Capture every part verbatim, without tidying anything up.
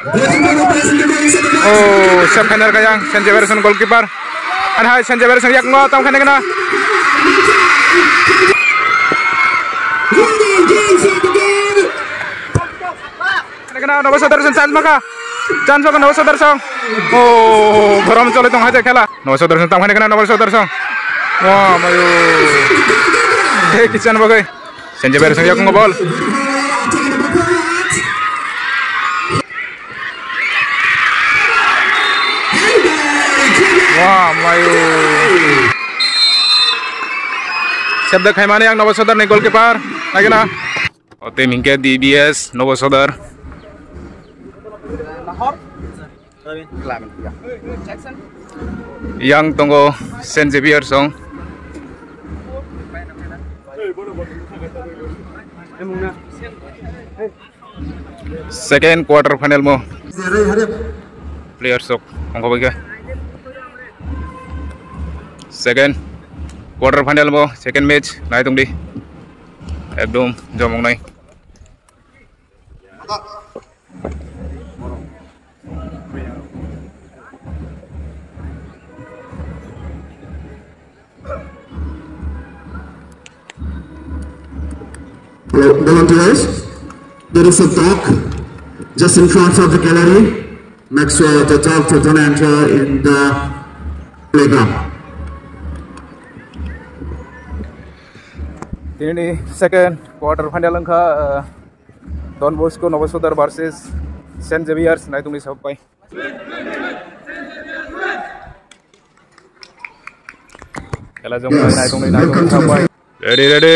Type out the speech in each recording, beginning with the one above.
Oh, save khainai kha yang Saint Xavier's ni goalkeeper. Ani hai Saint Xavier's ni yakung o tam khainai khna. Khainai khna Nobosor Darshan chance makha. Chance makha Nobosor Darshan. Oh, gorom choli tong hai je khela. Nobosor Darshan tam khainai khna Nobosor Darshan. Wah, mayu. Hei, kisan bagai. Saint Xavier's ni yakung o ball. Wah, mayu. Save khaimani ang Nobosor ni goalkeeper. Naikhe na. O team hinkhe D B S Nobosor. Yang tongo Saint Xavier's song. Second quarter final mo players rok ongkha bai kha. Second quarter final mo second match nai tongdi. Ekdom jomok nai. Hello, volunteers. There is a dock just in front of the gallery. Make sure the dock don't enter in the playground. Tini second quarter final wngkha, uh, Don Bosco Nobosor versus Saint Xavier's, naitungni sabai. Khela jong naitungni naitungni sabai. Ready, ready.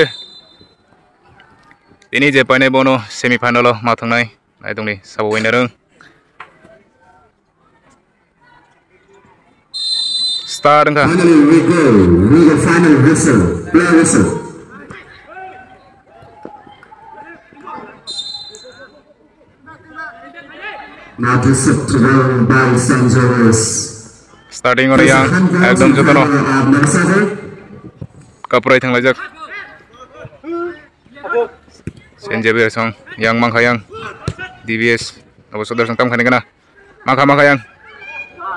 Tini je paine bono semi final o ma thangnai naitungni sabo winner wng. Start wngkha. Finally, we go. We go final whistle. Play whistle. Now to set to roll by Saint Joris. Starting oro yang ekdom jotono kaprai thanglaijak. Saint Xavier's song yang mangkha yang D B S Nobosor song tam khani kana. Makha makha yang.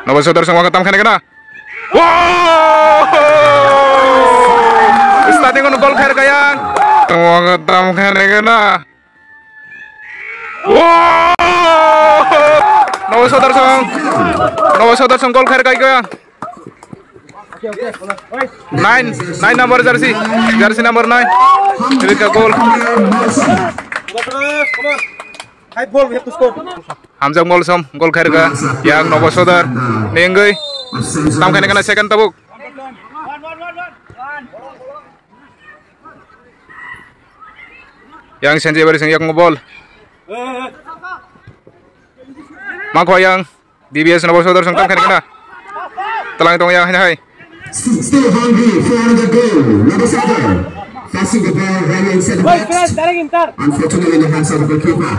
Nobosor song makha tam khani kana. Wow! Starting on goal khair kayang. Makha tam khani kana. Wow! Nobosor song. Nobosor song goal khair kayang. Nine, nine number jersey, jersey number nine. Rika goal. High ball, we have to score. Hamjak Molsom, goal khairga, yang Nobosor, nengoi, tam khaina kana second tabuk. Yang Saint Xavier's yang ball. Makho yang. D B S Nobosor song tam khaina kana. Talang tong yang hai hai. Still hungry for another goal. Nobosor passing the ball right inside the box. Unfortunately, in the hands of the goalkeeper.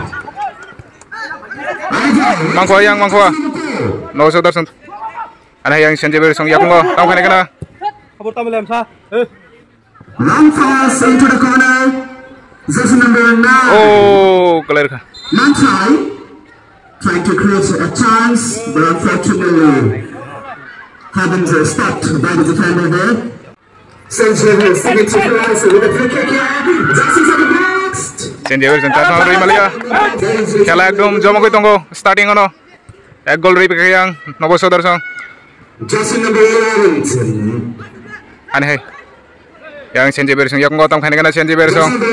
Mangkho yang mangkho. Nobosor song. Ana yang Saint Xavier's song yakungo tam khaina kana. Kabur tam lem sa. Eh. Long pass into the corner. Jersey number nine. Oh, clear kha. Manchai trying to create a chance, but unfortunately, having the stopped by the defender there. Saint Xavier's seeking to equalize with a free kick here. Just inside the box. Saint Xavier's chance rwi maliya. Khela ekdom jomogwi tongo starting ono. Ek goal rwi kha yang Nobosor song. Jersey number eleven. Ani hai. Yang Saint Xavier's song, yang gotam khaina kana Saint Xavier's song. Jersey number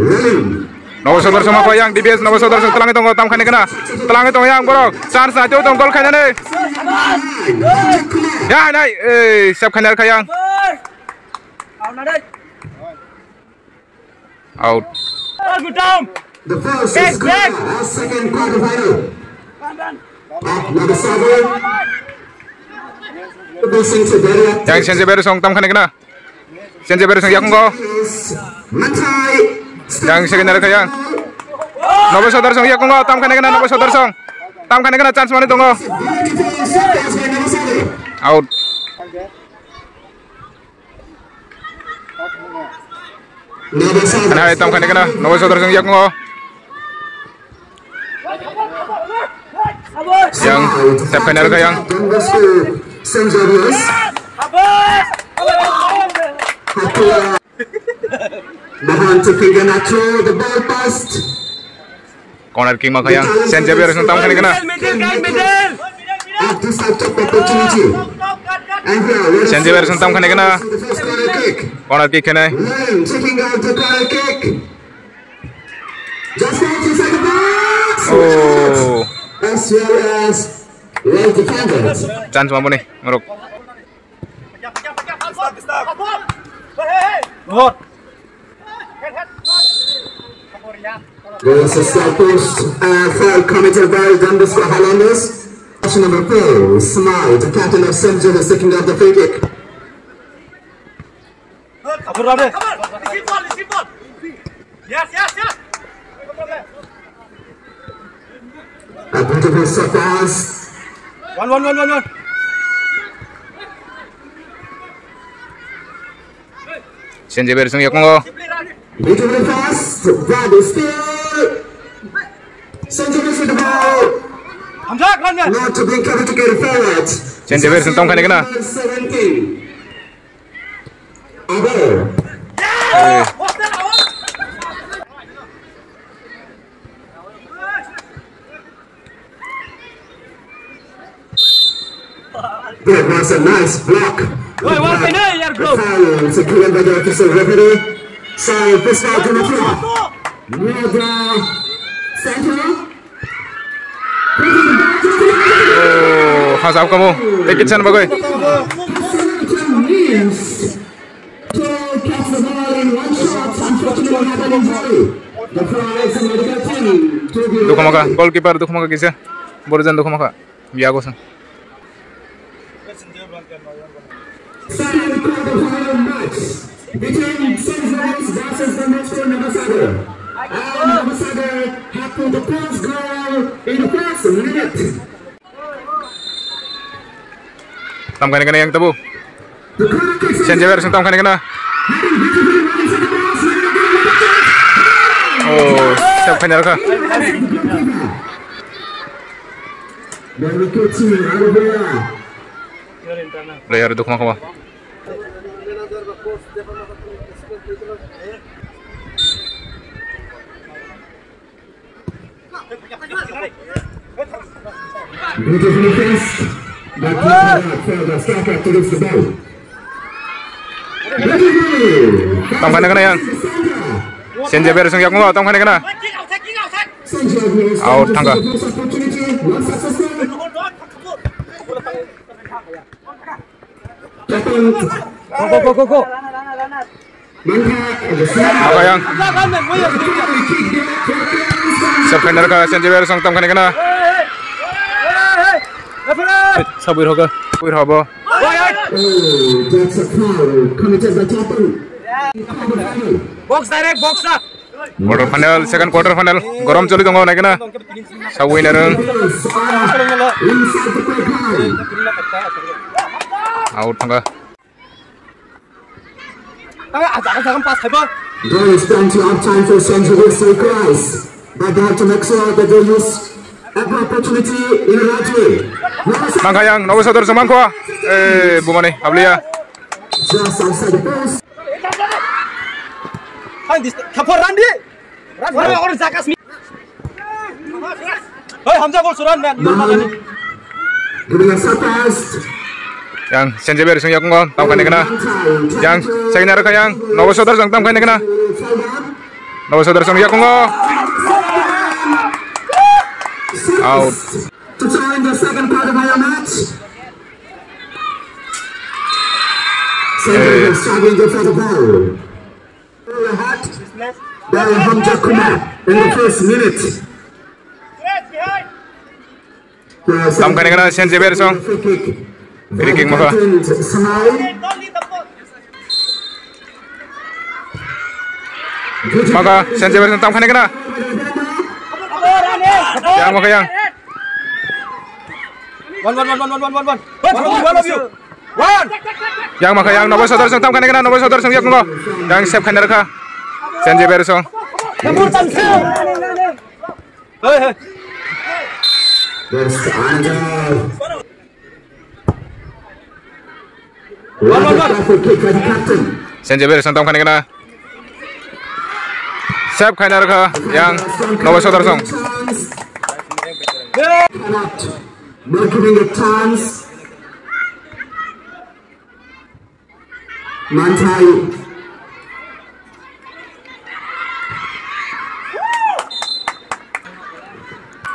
eleven. Nobosor song ko yang D B S Nobosor song talangi tongo tam khaina kana. Talangi tongo yang borok. Chance na tong goal khaina ne. Ya nai, eh, save khaina kha yang. Out. The first is clear as second quarter final. Up number seven. Passing to Daria. Yang Saint Xavier's song tam khaina kana. Saint Xavier's song yakungo. Manchai. Yang second kha yang. Nobosor song yakungo tam khaina kana Nobosor song. Tam khaina kana chance mani tongo. Beautiful shot pass by Nobosor. Out. Nai tam khaina kana Nobosor song yakungo. Yang sep khaina rwkha yang. Don Bosco, Saint Xavier's. Mahan to Finganacho, the ball passed. Corner kick ma kha yang. Saint Xavier's no tam khani kana. At this type of opportunity. And here, Saint Xavier's no tam khani kana. The first corner kick. Corner kick khani. Lam checking out the corner kick. Just outside the box. Oh. As well as well defended. Chance ma boni, ngorok. There is a self post, uh, foul committed by Don Bosco Highlanders. Option number four, Smile, the captain of Saint Xavier's, taking out the free kick. Yes, yes, yes. A beautiful surprise. One, one, one, one, one. Saint Xavier's wng yakungo. Beautiful pass, but still Saint Xavier's with the ball. Hamzak, Hamzak. Not to be able to get forward. Saint Xavier's wng tong khani kana. Seventeen. Abo. That was a nice block. Oi, what the hell, yaar, bro? Foul secured by the official referee. So, this foul to the floor. Near the center. Oh, hasa kamo. Take it, Chan Bagoi. Missed. To catch the ball in one shot, unfortunately had an injury. The prize medical team to be Dukhamaka, goalkeeper Dukhamaka kisa. Borjan Dukhamaka. Biago sang. Second quarter final match between Saint Xavier's versus the Metro Navasagar. And Navasagar have put the first goal in the first minute. Tam kani kani yang tabu. Saint Xavier's tam kani kana. Oh, sep khaina rwkha. Player dukma khama. Beautifully passed, but not enough for the striker to reach the ball. Beautiful. Tong khana khana yang. Saint Xavier's wng yakung tong khana khana. Out thangkha. Go, go, go, go, go. Maka yang. Sep khaina rwkha Saint Xavier's wng tam khana khana. Sabui rwkha. Sabui rwkha bo. Oh, that's a foul committed by Chapel. Box direct, box na. Quarter final, second quarter final. Gorom choli tongo naikhe na. Sa winner wng. Out thangkha. There is plenty of time for Saint Xavier's to equalize, but they have to make sure that they use every opportunity in the right way. Mangkha yang, Nobo Sodor se mangkha. Eh, bumani, abliya. Just outside the post. Ang dis-, thapor randi. Randi, orang jakas mi. Hei, Hamza bol suran, man. Giving a surprise. Yang Saint Xavier's wng yakungo, tam khaina khana. Yang saina rwkha yang, Nobo Sodor wng tam khaina khana. Nobo Sodor wng yakungo. Out. To join the second part of our match. Saint Xavier's struggling to fight the ball. By Hamza Kumar in the first minute. Tam khaina khana Saint Xavier's wng. Free kick maka. Maka Saint Xavier's wng tam khaina khana. Yang maka yang. One, one, one. One, one, one, one, one. One, one, one, one, one. One. Yang maka yang Nobo Sodor wng tam khaina khana, Nobo Sodor wng yakungo. Yang sep khaina rwkha. Saint Xavier's wng. Hey, hey. Best another. What a powerful kick by the captain. Senje Bersong tongkha nigana. Save khaina rwkha yang Nobai Sodarsong. Not giving a chance. Manthai.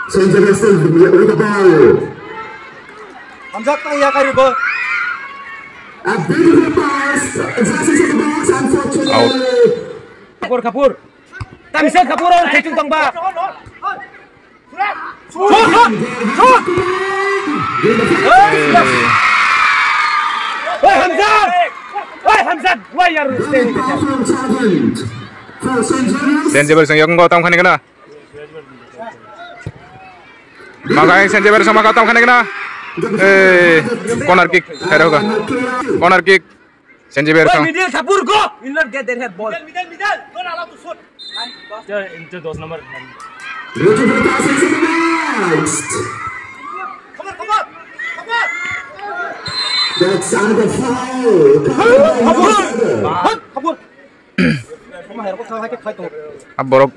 Senje Bersong with the ball. Hamzat tang ya kari bo. A beautiful pass. Just inside the box, unfortunately. Out. Kapur, kapur. Tamisa kapur, ang kecil tong ba. Shoot! Shoot! Shoot! Hey, Hamzat! Hey, Hamzat! Why are you staying there? Senje Bersong yakung go tam khani kana. Makai Senje Bersong makai tam khani kana. Eh, corner kick, khairok ka. Corner kick. Senje Bersong. Middle, Sapur, go! You'll not get their head ball. Middle, middle, middle. Don't allow to shoot. Into dos number. Beautiful passes in the next. Come on, come on, come on. That's another foul. Come on, Sapur. Sapur. Ah, borok.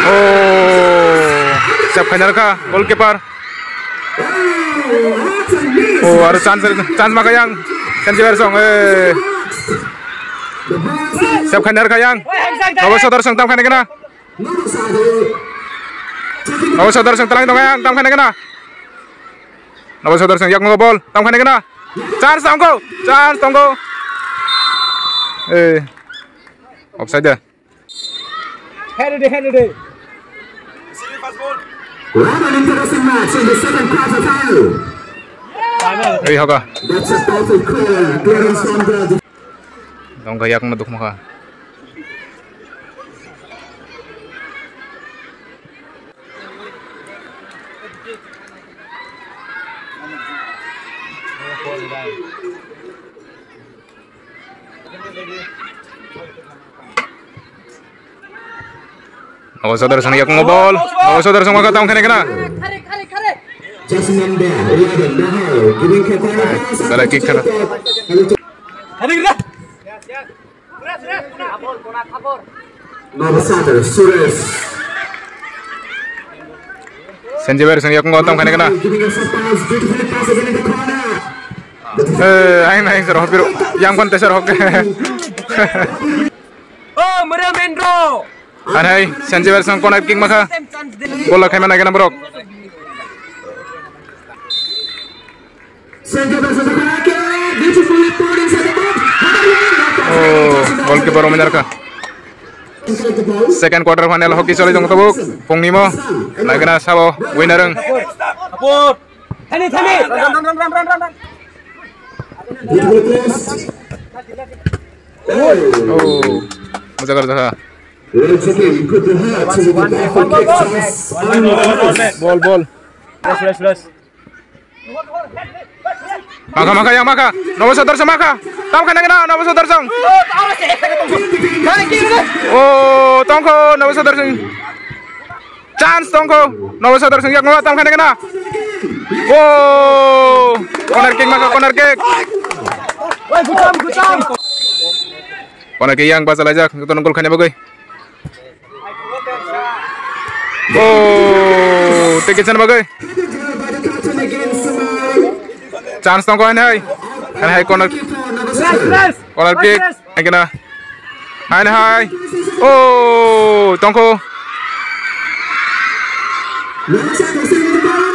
Oh, save khaina rwkha goalkeeper. Oh, aro chance, chance makai yang Senje Bersong, eh. Save khaina rwkha yang. Nobai Sodarsong tam khaina kena. Nobai Sodarsong talang tonga yang tam khaina kena. Nobai Sodarsong yakung ball tam khaina kena. Chance tongkho, chance tongkho. Eh, offside da. Hey, ready, hey, ready. What an interesting match in the second quarter final. Ei hoga. That's a perfect clear clearance from the Dongka yakno dukmaka. Nobai Sodarsong yakung ball. Nobai Sodarsong maka tam khaina kena. Khare, khare, khare. Just remember, eleven, Bahar, giving Kekana pass. Bala kick kena. Nobai Sadar, Suresh. Senje Bersong yakung tam khaina kena. Giving us a pass, beautifully pass again in the corner. Eh, aing na aing sir hopiro. Yang kon te sir hok. Oh, Maria Mendro. Anhai, Senje Bersong corner kick maka. Goal khaima nai kena borok. Oh, goalkeeper omenar ka. Second quarter final hockey choli tong tabuk. Pungni mo. Nai kena sabo winner ang. Thani, thani. Oh, mojagar jaga. Ball, ball. Maka, maka, yang maka. Nobai Sodarsong maka. Tam khaina kena, Nobai Sodarsong. Oh, tongkho, Nobai Sodarsong. Chance tongkho. Nobai Sodarsong yakung tam khaina kena. Oh, corner kick maka, corner kick. Corner kick yang bachalaijak, jotono goal khaina bagwi. Oh, tei kisa bagwi. Chance tongkho hai hai. Hai hai corner. Corner kick. Hai kena. Hai hai. Oh, tongkho.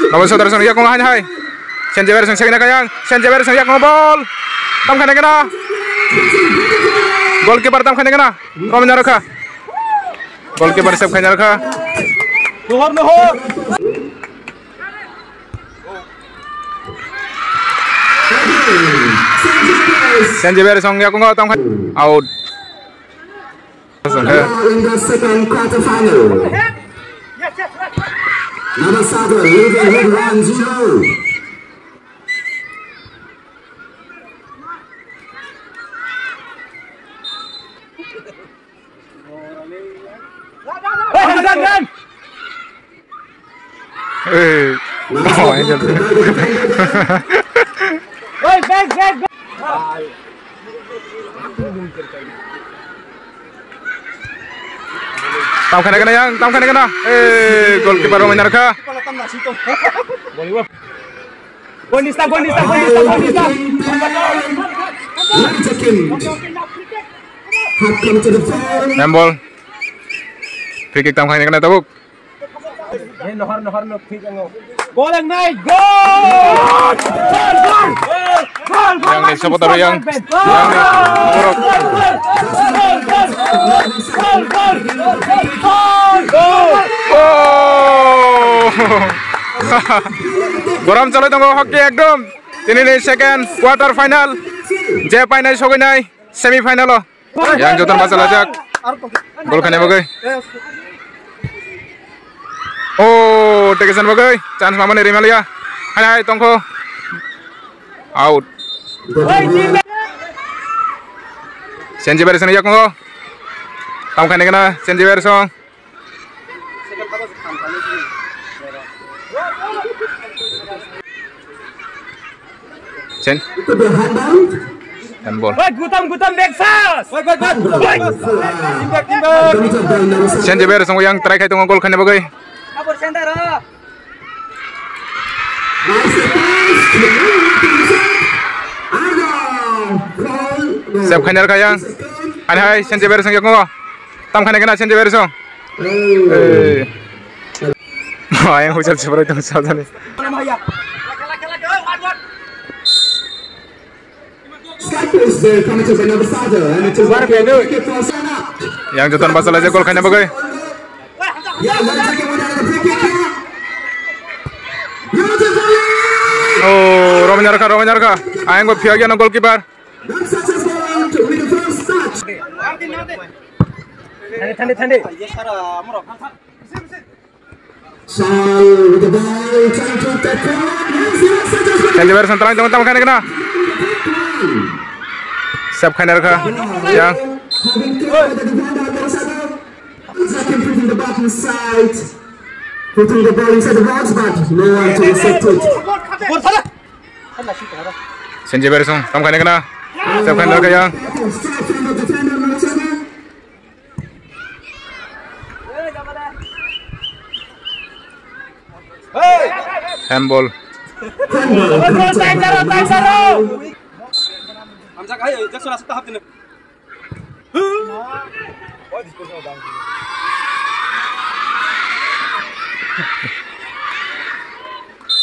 Nobai Sodarsong yakung hai hai. Senje Bersong sekna kayang. Senje Bersong yakung ball. Tam khaina kena. Goalkeeper tam khaina kena. Romna rokha. Goalkeeper save khaina rwkha. Nohor, nohor. Senje Bersong yakung tam khaina. Out. In the second quarter final. Nobai Sadar leading with one zero. Hey, Hamza, run! Hey. Oh, angel. Hey, back, back, back. Tam khana kana yang, tam khana kana. Eh, goalkeeper rok mainar kha. Gol nista, gol nista, gol nista, gol nista. Handball. Free kick tam khana kana tabuk. Nohor, nohor, no, free kick. Gol yang naik, gol! Gol, gol! Gol, gol, yang naik, siapa taruh yang? Gol! Yang naik, borok. Gol, gol! Gol, gol! Gol, gol! Oh! Gorom chalai tongo hockey ekdom. Tini ni second quarter final. Je painai sogwi nai semi final o. Yang joton bachalajak. Gol khani bagwi. Oh, tekesan bagwi. Chance mamani Rimalia. Hai hai tongkho. Out. Senji Bersong yakungo. Tam khani kana Senji Bersong. Sen. Handball. Wait, gutam, gutam, back fast. Wait, wait, wait. Wait. Senji Bersong yang try khai tongo gol khani bagwi. Abor center, oh. Sep khani kha yang. Hai hai, Senji Bersong yakungo. Tam khani kana Senji Bersong. Eh. Ayang hujal chibrai tong sajani. Yang joton bachalajak gol khani bagwi. Oh, Roman Yarkha, Roman Yarkha. Ayang go phiya gyan goalkeeper. Thandi, thandi, thandi. Senji Bersong tarang tong tam khani kana. Sep khani kha. Yang. Hitting the ball inside the box, but no one to intercept it. Senji Bersong tam khani kana. Sep khani kha yang. Handball.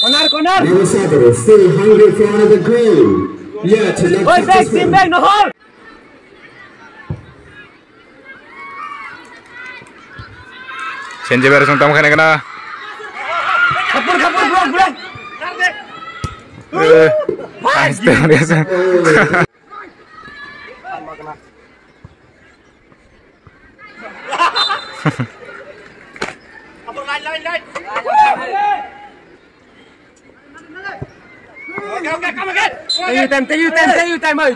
Corner, corner. Still hungry for another goal. Yet, not successful. Back, team back, no hold. Senji Bersong tam khani kana. Khapur, khapur, buang, buang. Eh, nice. Khapur, line, line, line. Okay, okay, come again. Take your time, take your time, take your time, oi.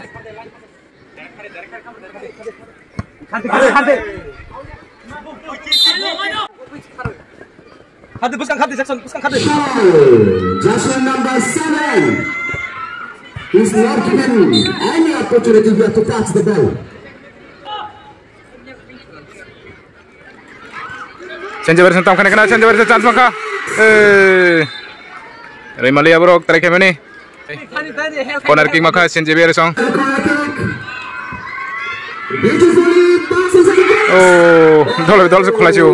Khadi, khadi, khadi. Khadi, buskang khadi, Jackson, buskang khadi. Jackson number seven is not given any opportunity here to touch the ball. Senji Bersong tam khani kana, Senji Bersong chance mankha. Eh. Rimalia borok try khaimani. Corner kick mankha Senji Bersong. Oh, dol dol se khulai chu.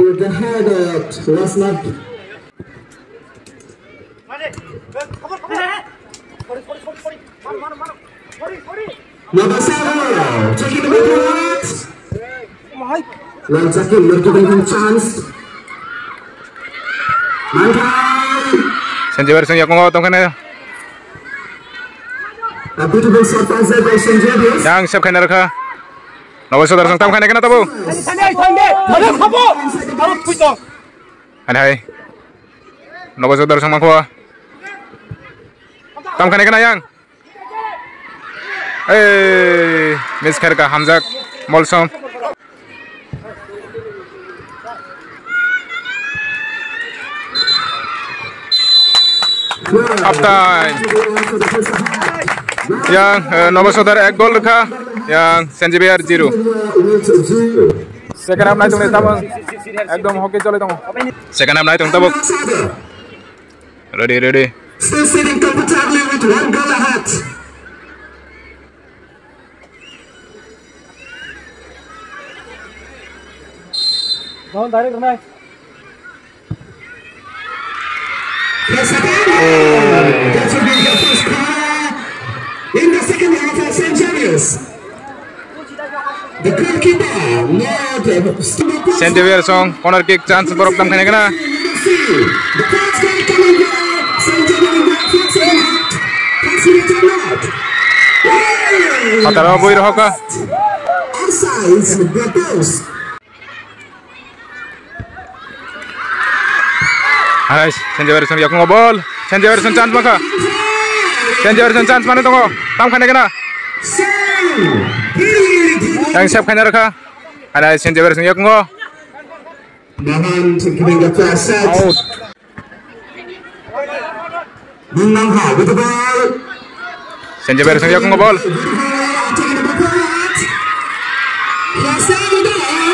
Number seven, checking the middle. Well, checking, not giving him chance. Mangthai. Senji Bersong yakungo tongkhane. A beautiful shot pass there by Saint Xavier's. Yang sep khaina rakha. Nobo Sodar song tam khaina kena tabo. Thani, thani, thani. Thani, khabo. Aro pui to. Hai hai. Nobo Sodar song mangkho. Tam khaina kena yang. Eh, miss kharka hamjak Molsom. Half time. Yang, eh, Nobo Sodar ek gol rwkha, yang Saint Xavier zero. Second half nai tongni tabuk ekdom hockey choli tongo. Second half nai tong tabuk. Ready, ready. Still sitting comfortably with one goal ahead. Down, direct, Renai. Yes, again. That should be the first corner in the second half for Saint Xavier's. The goalkeeper, Lord, Saint Xavier song, corner kick chance borok tam khaina kana. The first goal coming here, Saint Xavier in the first second half. First minute or not. Hataro bui rohoka. Offsides, the post. Hai, Saint Xavier song yakungo ball. Saint Xavier song chance maka. Saint Xavier song chance mane tongo. Tam khane kana. Yang save khane rakha. Hai, Saint Xavier song yakungo. Mahan giving the first set. Out. Nang ha, with the ball. Saint Xavier song yakungo ball.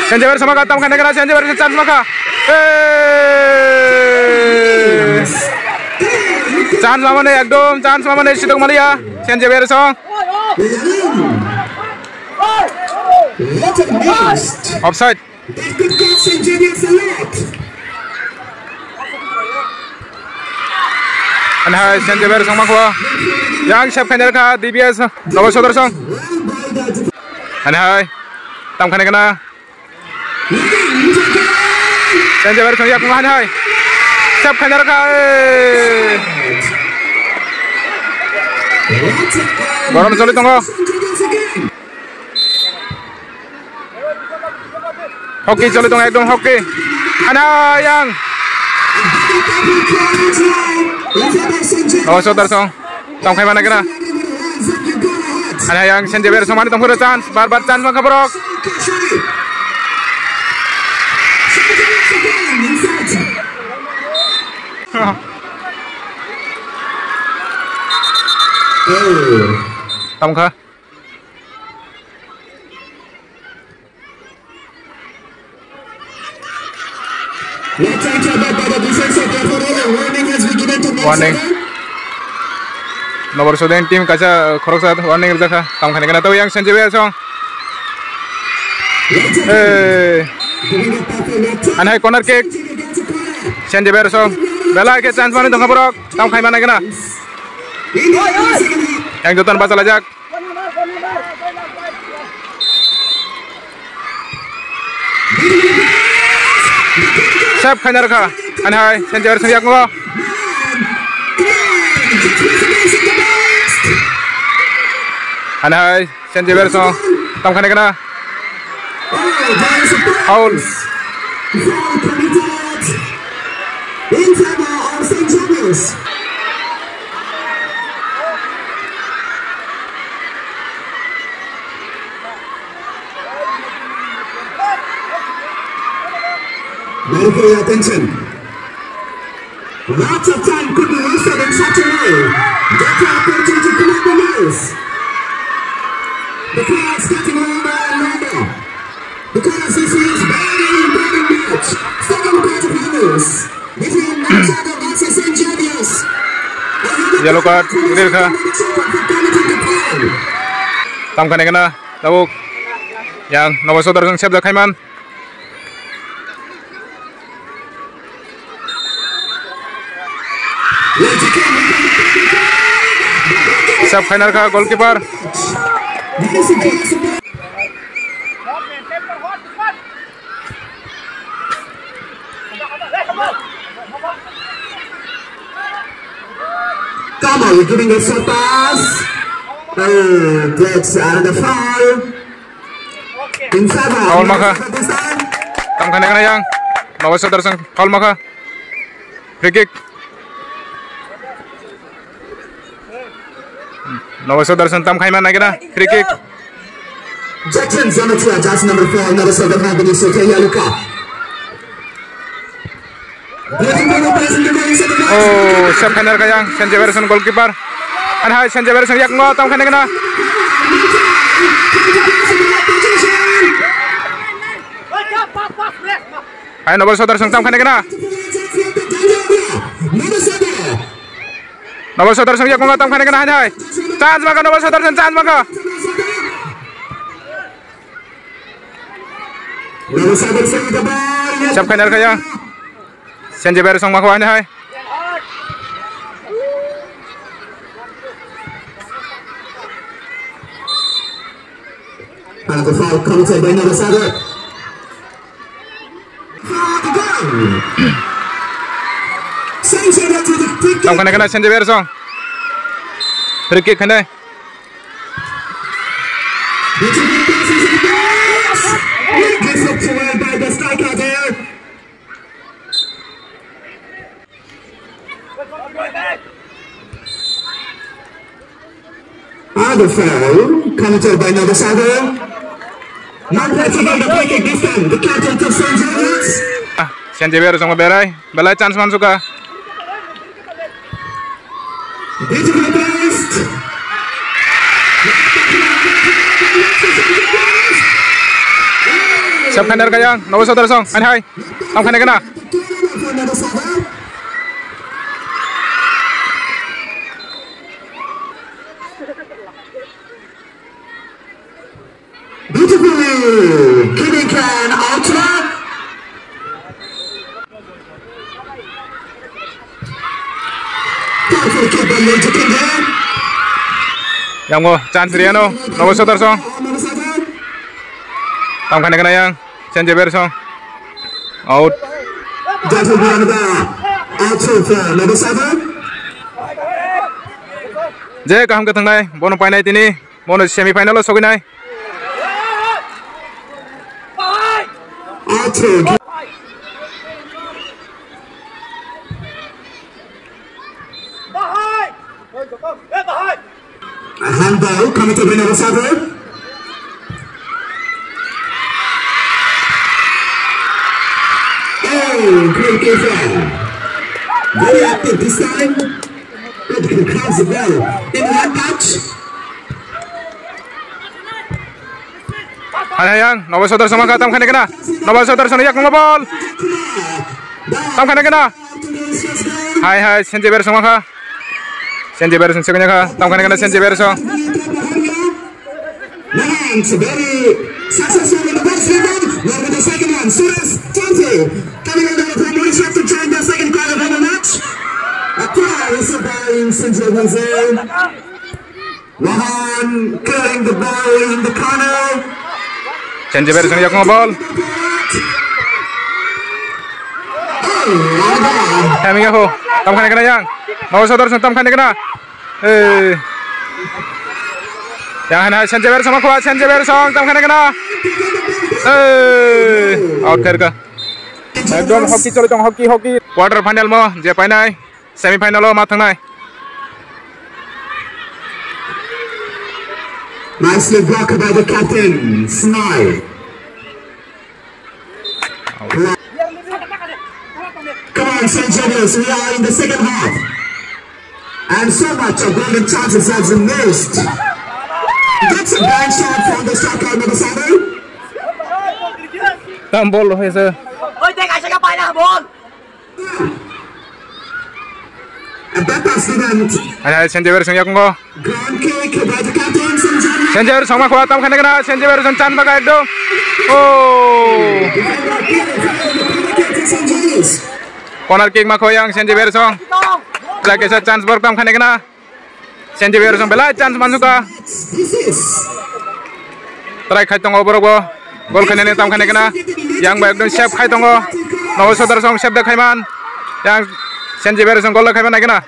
Saint Xavier sama katam khane kena, Saint Xavier chance maka. Eh. Chance mamane ekdom, chance mamane sidok maliya. Saint Xavier song. Offside. That could cost Saint Xavier's a lot. Ani hai Saint Xavier song mangkho. Yang save khaina kha D B S Nobo Sodar song. Ani hai tam khaina kana. Saint Xavier song yakung ani hai. Save khaina kha. Gorom choli tongo. Hockey choli tongo ekdom hockey. Ana yang. Nobo Sodar song. Tong khai mana kena. Ana yang Saint Xavier song mani tong phuru chance. Bar bar chance mangkha borok. Tong kha. Warning. Warning. Nobo Sodar team kaisa khoroksa warning rijak kha. Tam khani kana to yang Saint Xavier song. Eh. Ani hai corner kick. Saint Xavier song. Belai khe chance mani tongkha borok. Tam khai mana kana. Yang joton bachalajak. Save khaina rwkha. Ani hai Saint Xavier song yakungo. Ani hai Saint Xavier song tam khaina kana. Foul. Foul committed in favor of Saint Xavier's. Very, very attention. Lots of time could be wasted in such a way. Get the opportunity to make the noise. The crowd's getting louder and louder. Because this is very important match. Second quarter finals between Nagsago versus Saint Xavier's. Yellow card, clear kha. Tam khaina kana, tabuk. Yang Nobo Sodar song save da khaiman. Save khaina rwkha goalkeeper. Come on, you're giving a short pass. Oh, that's out of the foul. Foul makha. Tam khaina kana yang. Nobo Sodar song foul makha. Free kick. Nobo Sodar song tam khaima nai kana. Free kick. Jackson Zanatia, jersey number four, Nobo Sodar Haibini Sote Yaluka. Oh, save khainai rwkha yang Saint Xavier's goalkeeper. Hai hai, Saint Xavier's yakno tamo khainai khna. Hai, Nobel Sodar song tamo khainai khna. Nobel Sodar song yakno tamo khainai khna, hai hai. Chance maka Nobel Sodar song, chance maka. Save khainai rwkha yang Saint Xavier's song maka hai hai. Another foul committed by Nobel Sodar. Tamo khainai khna Saint Xavier's song. Free kick khainai. Beautiful passes and goals. Good deflection by the striker there. Another foul committed by Nobel Sodar. Not letting in the free kick this time. The captain to Saint Xavier's. Ah, Saint Xavier's song berai. Belai chance mansukha. Beautiful pass. Save khainai rwkha yang Nobel Sodar song. Hai hai. Tamo khainai khna. Beautifully kicking can out. Powerful kick by Yonji Kinde. Yang mo chance riano, Nobel Sodar song. Tamo khainai khna yang Saint Xavier's song. Out. That will be another out of, uh, Nobel Sodar. Je kaham khe thangnai, bono painai tini. Bono semi final o sogwinai. Handball coming to Vinay Sadu. Oh, great kick out. Very active this time. Good kick, grabs the ball in one touch. Hai hai yang, Nobel Sodar song maka tamo khainai khna. Nobel Sodar song yakno ball. Tamo khainai khna. Hai hai, Saint Xavier's song maka. Saint Xavier's song khainai khna. Tamo khainai khna Saint Xavier's song. Nahang very successful in the first rebound. Now with the second one, Suresh Chante coming on the other from Mauritius to join the second quarter of the match. A try received by Saint Xavier's. Nahang clearing the ball in the corner. Saint Xavier's song yakno ball. Timing ako. Tamo khainai khna yang. Nobel Sodar song tamo khainai khna. Eh. Yang hai hai Saint Xavier's song khwa, Saint Xavier's song tamo khainai khna. Eh. Out khairkha. Ekdom hockey choli tong, hockey, hockey. Quarter final mo je painai. Semi final o ma thangnai. Nicely blocked by the captain, Smile. Come on, Saint Xavier's, we are in the second half. And so much of golden chances has been missed. That's a bad shot from the striker, Nobel Sodar. Tam ball hai sir. Oi, dek, aisa ka paina ball. Hai hai, Saint Xavier's song yakno. Saint Xavier's song ma khwa tamo khainai khna, Saint Xavier's song chan baka ekdom. Oh. Corner kick ma khwa yang Saint Xavier's song. Jai kaisa chance borok tamo khainai khna. Saint Xavier's song belai chance mansukha. Try khai tongo borok bo. Goal khainani tamo khainai khna. Yang ba ekdom save khai tongo. Nobel Sodar song save da khaiman. Yang Saint Xavier's song goal khaiman nai khna.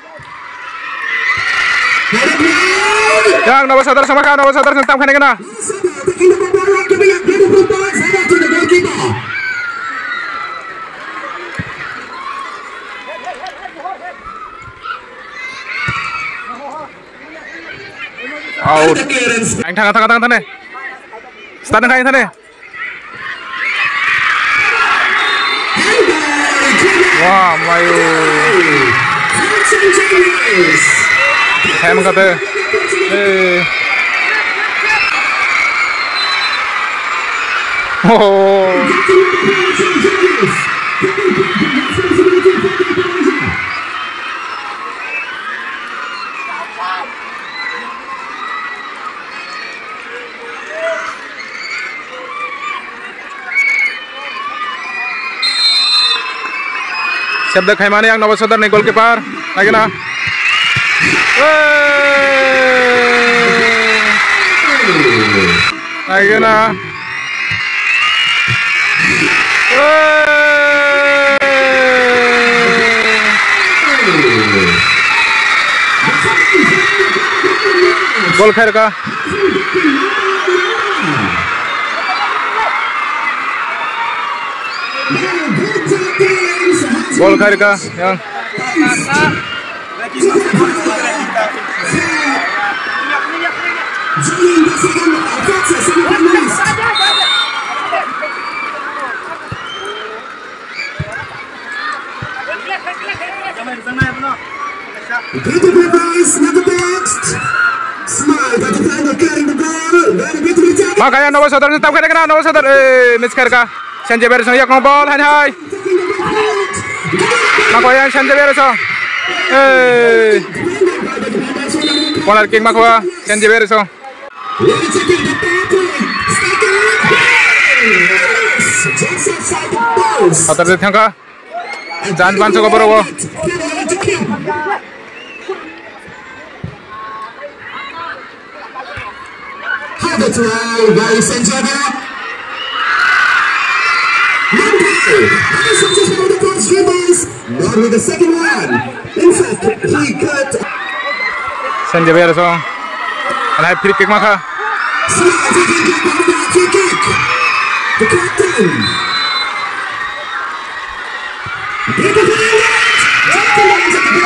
Yang Nobel Sodar song kha, Nobel Sodar song tamo khainai khna. Out. Ang thanga thanga thanga thane. Start ang thane. Wah, mayu. Hem kate. Eh. Oh. Sebde khaimani ang Nobo Sodar ni goalkeeper. Naigena. Naigena. Gol khairka. Gol khairka yang. Beautiful boys, look at that. Smile, but the final carrying the ball. Very beautifully taken. Makaya Nobo Sodar, tam kena kena Nobo Sodar. Eh, miss khairka. Sanjay Bersong yakno ball, hai hai. Makaya Sanjay Bersong. Eh. Corner kick makwa Sanjay Bersong. Hatar de thangka. Jan ban soko boro. Had a try by Sanjana. Number, by Sanjana for the first three balls. Not with the second one. In fact, he got Sanjay Bersong. Anai free kick makha. Free kick. The captain.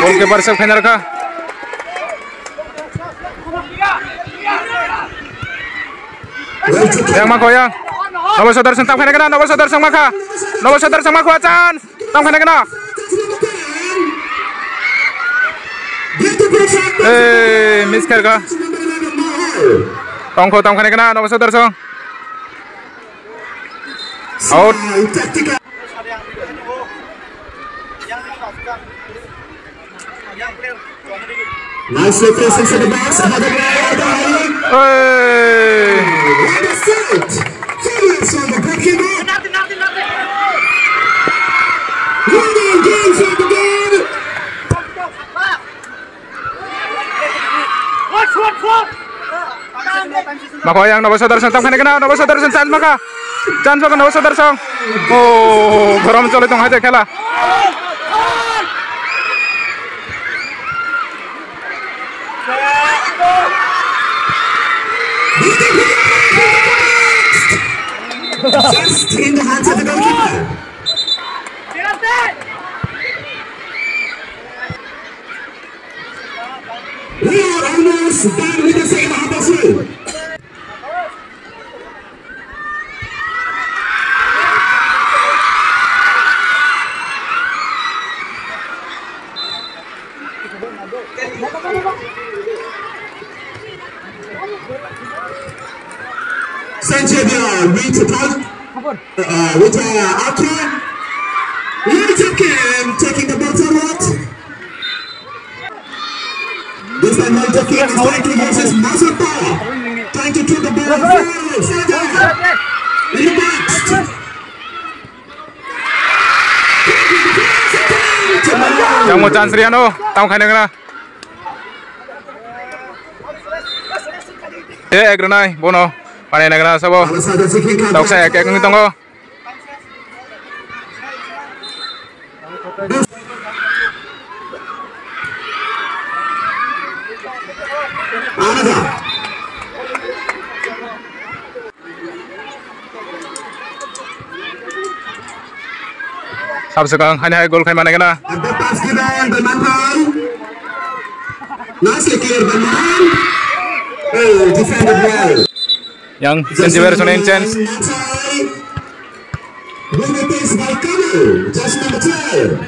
Goalkeeper save khaina rwkha. Yang mako yang. Nobo Sodar song tam khaina kena, Nobo Sodar song makha. Nobo Sodar song makha chance. Tam khaina kena. Eh, miss khairka. Tongkho tam khaina kena, Nobo Sodar song. Out. Nicely placed inside the box. Another guy out of the Hey. What a save! Failures from the goalkeeper. Well done, goal from the goal. Mako yang Nobo Sodar song tam khaina kena, Nobo Sodar song chance makha. Chance makha Nobo Sodar song. Oh, gorom choli tong hai khela. Just in the hands of the goalkeeper. We are almost done with the second half as well. Sanjay Dayal with the ball, uh, with, uh, Akhil. Let's again taking the ball forward. This time, Malta Kings trying to use his muscle power, trying to throw the ball forward. In the box. Yang mo chance riano, tamo khaina kena. Eh, ek runai, bono, panai na kena sabo. Toksa ek ek ni tongo. Sab swkang, haini hai goal khai mane kena. Nicely clear by Mahan. Oh, defended well. Yang, Sanjay Bersong in chance. Will be placed by Kamal, jersey number twelve.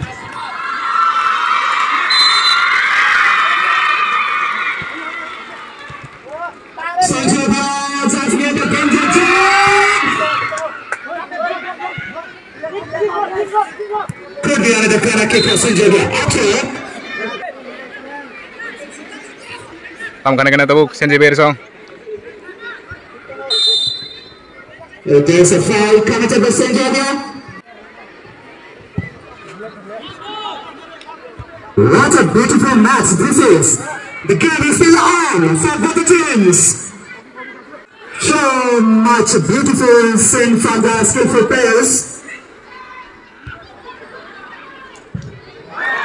Could be under the corner kick for Saint Xavier. After. Tam kane kane tabuk Saint Xavier song. There's a foul committed by Saint Xavier. What a beautiful match this is. The game is still on for both the teams. So much beautiful scene from the skillful players.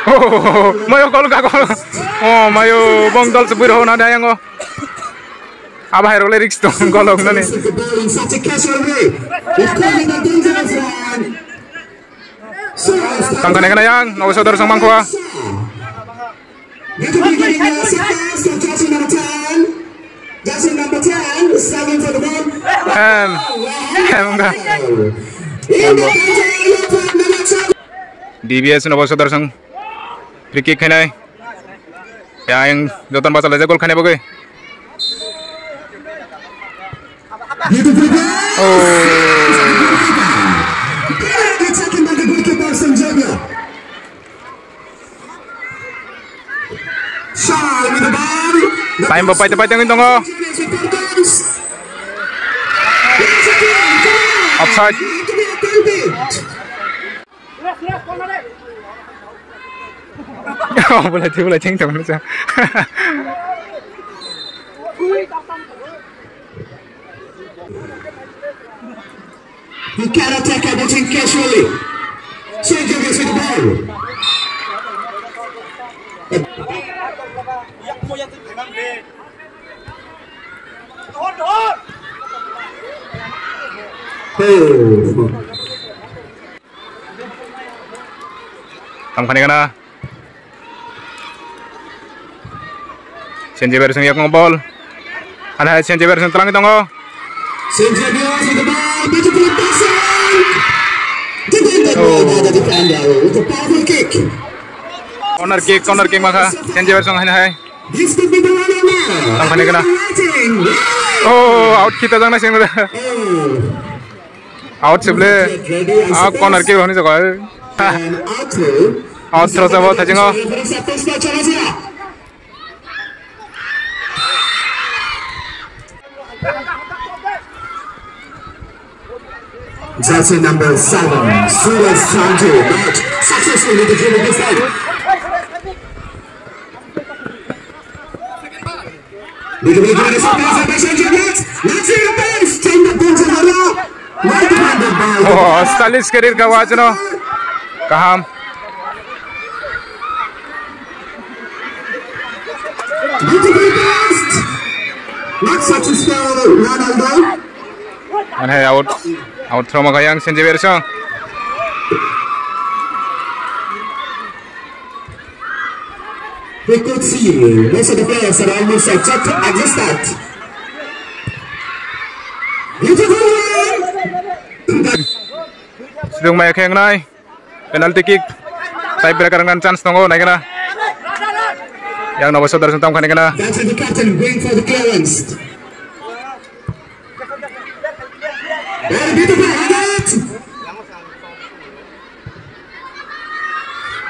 Oh, mayo gol ka gol. Oh, mayo bong dol se buiro na dayang o. Aba hai role risk to gol nani. Such a casual way. It's causing a dangerous one. Tang kane kane yang, no sodor sang mangkho. Need to be giving a assistance to jersey number ten. Jersey number ten is struggling for the ball. Em, em, enggak. In the counter, Leopard Manacha. D B S no bosodor sang free kick khainai. Yang joton basa le gol khainai bagwi. Beautiful pass. Oh. Penalty taken by the goalkeeper, Saint Xavier. Time bo paite paite wngwi tongo. Offside. Oh, bolai, bolai, cheng tong sa. You cannot take everything casually. So you give us the ball. Oh. Tang phani gana. Saint Xavier song yakung ball. Ana hai Saint Xavier song tlang tongo. Saint Xavier with the ball, beautiful passing. Defender, oh, the defender with a powerful kick. Corner kick, corner kick makha. Saint Xavier song hai hai. This could be the one or not. Tang phani gana. Oh, out kita jang na sing. Oh. Out se ble. Ah, corner kick hwnwi jago. Out throw sabo thajingo. Jersey number seven, Suraj Sanju, not successful with the dribble this time. Oh, stylish career ka wachno. Kaham. Ane out, out throw ma kayang Saint Xavier song. We could see most of the players are almost, uh, just adjusted. Beautiful one. Sidung mai khengnai. Penalty kick. Tie breaker ngan chance tongo, naikena. Yang nobo sodar sentang khengnai kena. That's the captain going for the clearance. Very beautiful header.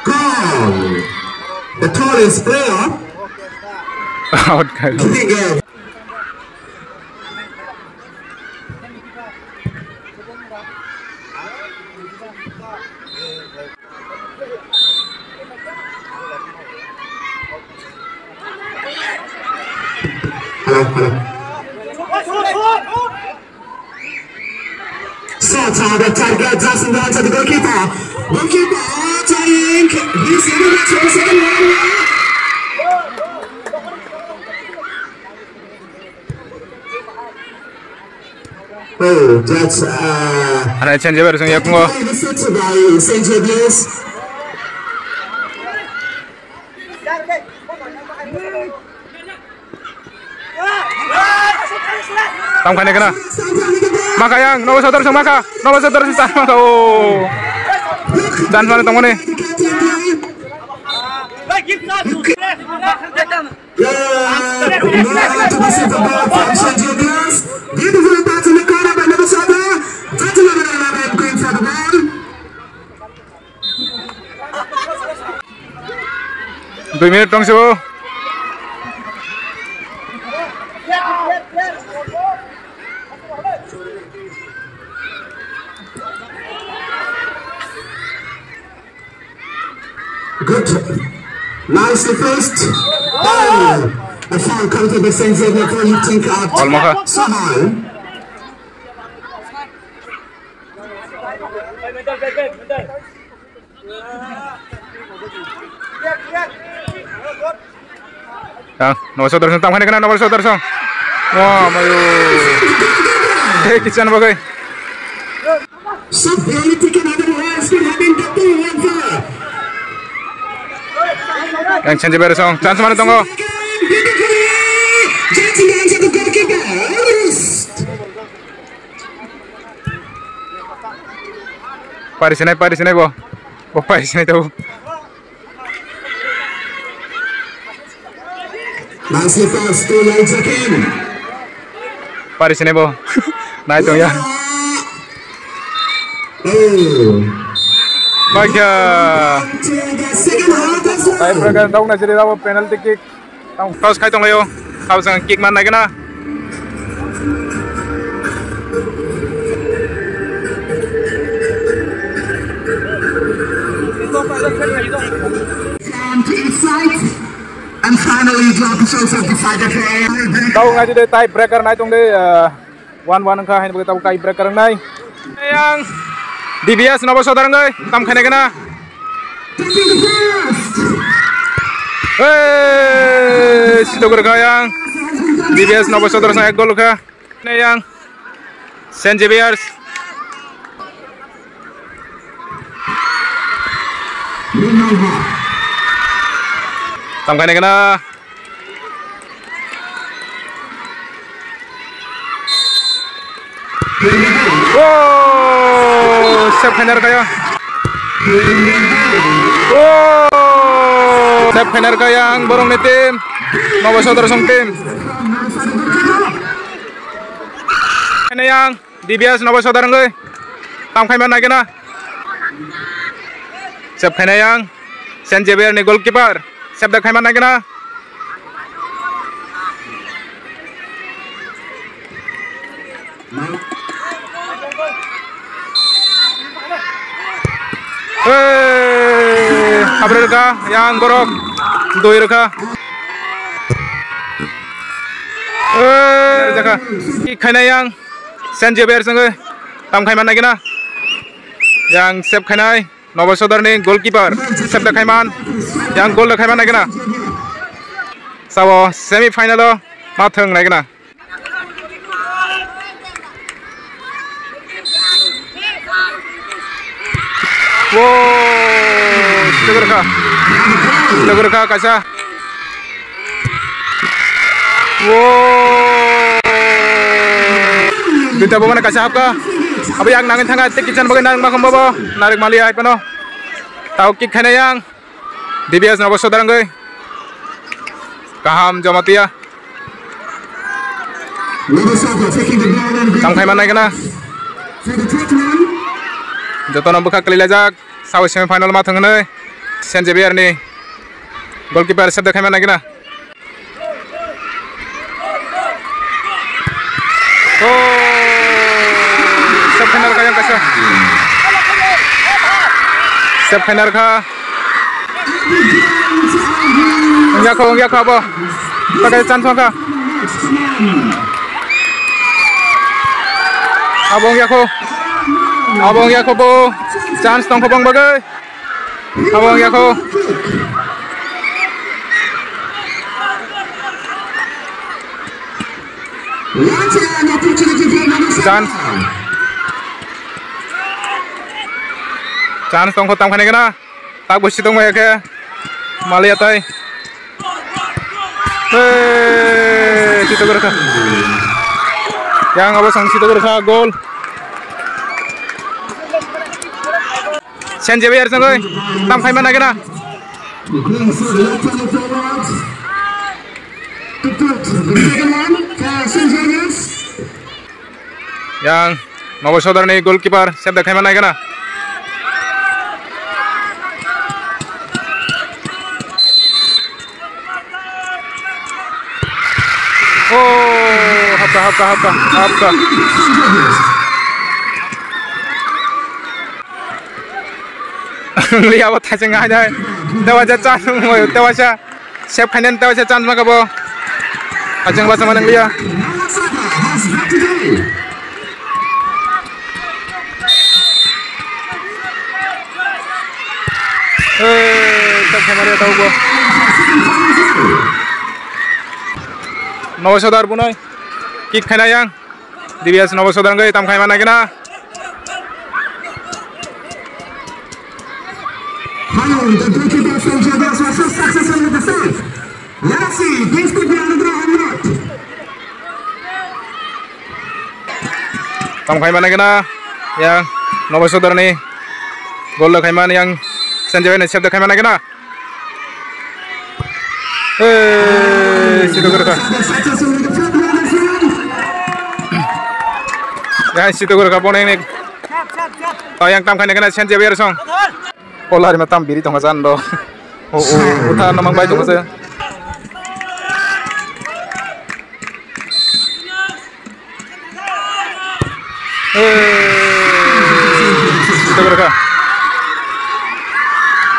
Goal. The tallest player. Out, guys. Giving a Hello, hello. Shot on the target, just in the hands of the goalkeeper. Goalkeeper, trying. He's in the second one. Oh, that's, uh, Ana Saint Xavier song yakungo. Saint Xavier's. Tam khani kana. Maka yang, nobo sodor song maka. Nobo sodor song maka. Oh. Dan mana tongone. Beautiful pass in the corner by Nabasada. That's another going for the ball. Dui minute tongsi o. Good. Nicely placed. Oh, a foul coming to the Saint Xavier for lifting up. Almoha. Somehow. Yang, Nobasodar song, tamkhani kena Nobasodar song. Wah, mayu. Hei, kisan bagai. Yang Saint Xavier song, chance mana tongo? Pari sinai, pari sinai bo. Bo pari sinai tau. Nicely passed to Yaichakin. Pari sinai bo. Nai tong ya. Oh. Baikha. Second half as well. Tiebreaker dok na jiri dabo penalty kick. Tang toss khai tonglaio. Kabo sang kick man naikena. From to each side. And finally, the officials have decided to end. Tau ngai de tiebreaker nai tong de, uh, one one kha hain bagi tau tiebreaker nai. Yang D B S Nobasodar ngai tam khane kena. Hey, situ gor kha yang D B S Nobasodar sa ek gol kha. Yang Saint Xavier's. Tam khaina kena. Oh, save khaina rwkha ya. Oh, save khaina rwkha yang borokni team. Nobasodar song team. Khaina yang. D B S Nobasodar wngwi tam khaima naikena. Save khaina yang Saint Xavier ni goalkeeper. Save da khaima naikena. Hey, abre rwkha yang borok doi rwkha. Hey, jakha. Khaina yang. Saint Xavier songwi tam khaiman naikena. Yang save khainai Nobasodar ni goalkeeper save da khaiman. Yang goal da khaiman naikena. Sabo semi final o ma thwng naikena. Wow, sitogor kha. Sitogor kha kaisa. Wow. Duita bo mane kaisa hapka. Abo yang nangin thanga te kitchen bagwi nang makhum bobo. Narik mali ai pano. Tau kick khaina yang. D B S Nobasodar wngwi. Kaham Jamatia. Tam khaiman naikena. Jotono bwkha kwlwi laijak. Sabo semi final ma thwng hwnwi. Saint Xavier ni goalkeeper save da khaiman naikena. Oh, save khaina rwkha yang kaisa. Save khaina rwkha. Wngya kho, wngya kho abo. Takai chance wngkha. Abo wngya kho. Abo wngya kho bo. Chance tongkho bang bagwi. Abo wngya kho. Chance. Chance tongkho tam khaina kena. Tak bo sitong bai khe. Maliya tai. Hey, sitogor kha. Yang abo sang sitogor kha, goal. Saint Xavier songwi tam khaima naikena. Yang Nobasodar ni goalkeeper save da khaima naikena. Hapka, hapka, hapka. Liya bo thacheng hai dai. Tewa ja chance mo, tewa sa. Save khainani tewa sa chance maka bo. Thacheng ba sama nang liya. Eh, tak khamari tau bo. Nobo Sodar bunai. Kick khaina yang. D B S Nobo Sodar wngwi tam khaima nai gana. Hello, the goalkeeper from Jadaswa so successful with the save. Let's see, this could be another home run. Tam khaima nai gana. Yang Nobo Sodar ni goal khaima yang Sanjay ni save khaima nai gana. Eh, situ gurkha. Ya, situ gurkha, boneng nek. Oh, yang tam khaina kena Saint Xavier song. Polar ma tam biri tonga jan do. Oh, oh, utha namang bai tonga se.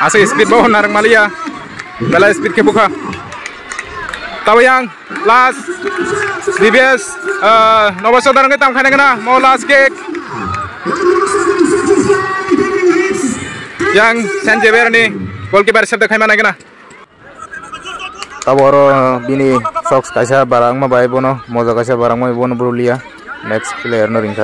Asa speed bo narang malia. Bela speed ke buka. Tawayang last. D B S, uh, Nobo Sodar ngai tam khana kena. Mo last kick. Yang Saint Xavier ni goalkeeper save khaima nai kena. Tabo oro bini socks kaisa barangma bai bono, moja kaisa barangma bai bono bro liya. Next player no ringkha.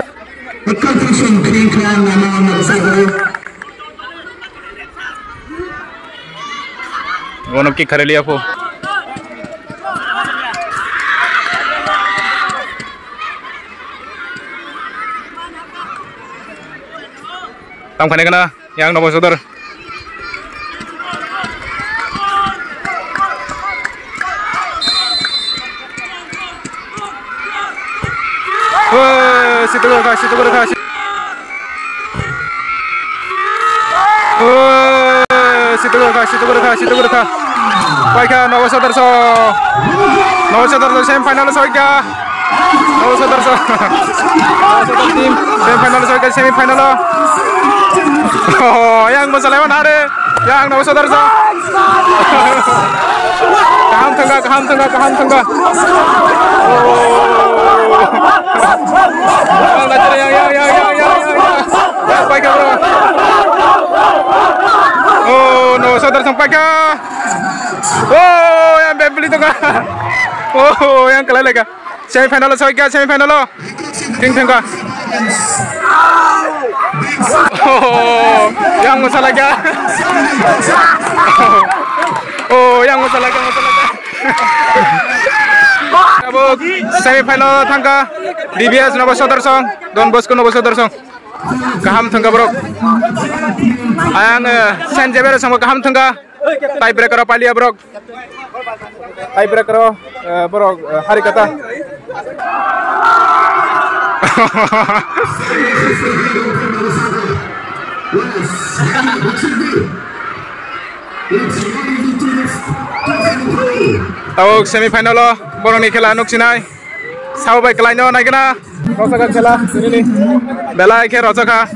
Bono kick khare liya pho. Tam khane kana. Yang Nobo Sodar. Woi, situ gurkha, situ gurkha, situ. Woi, situ gurkha, situ gurkha, situ gurkha. Paikha Nobo Sodar so. Nobo Sodar so semi final so paikha. Nobo Sodar so. Nobo Sodar team semi final so paikha, semi final o. Oh, yang masalai mana are? Yang Nobo Sodar so. Kaham thangkha, kaham thangkha, kaham thangkha. Oh. Yang, yang, yang. Paikha bro. Oh, Nobo Sodar so paikha. Oh, yang bebeli tongkha. Oh, yang kalai laga. Semi final o soikha, semi final o. Ting thangkha. Oh, yang masalai kha. Oh, yang masalai kha, masalai kha. Abo semi final o thangkha. D B S Nobo Sodar song, Don Bosco Nobo Sodar song. Kaham thangkha borok. Ayang, eh, Saint Xavier song kaham thangkha. Tiebreaker o palia borok. Tiebreaker o, eh, borok, eh, hari kata. Tabuk semi final o borokni khela nuksinai. Sabo bai kwlaino naikhe na. Rochakha khela, sini ni. Belai khe rochakha.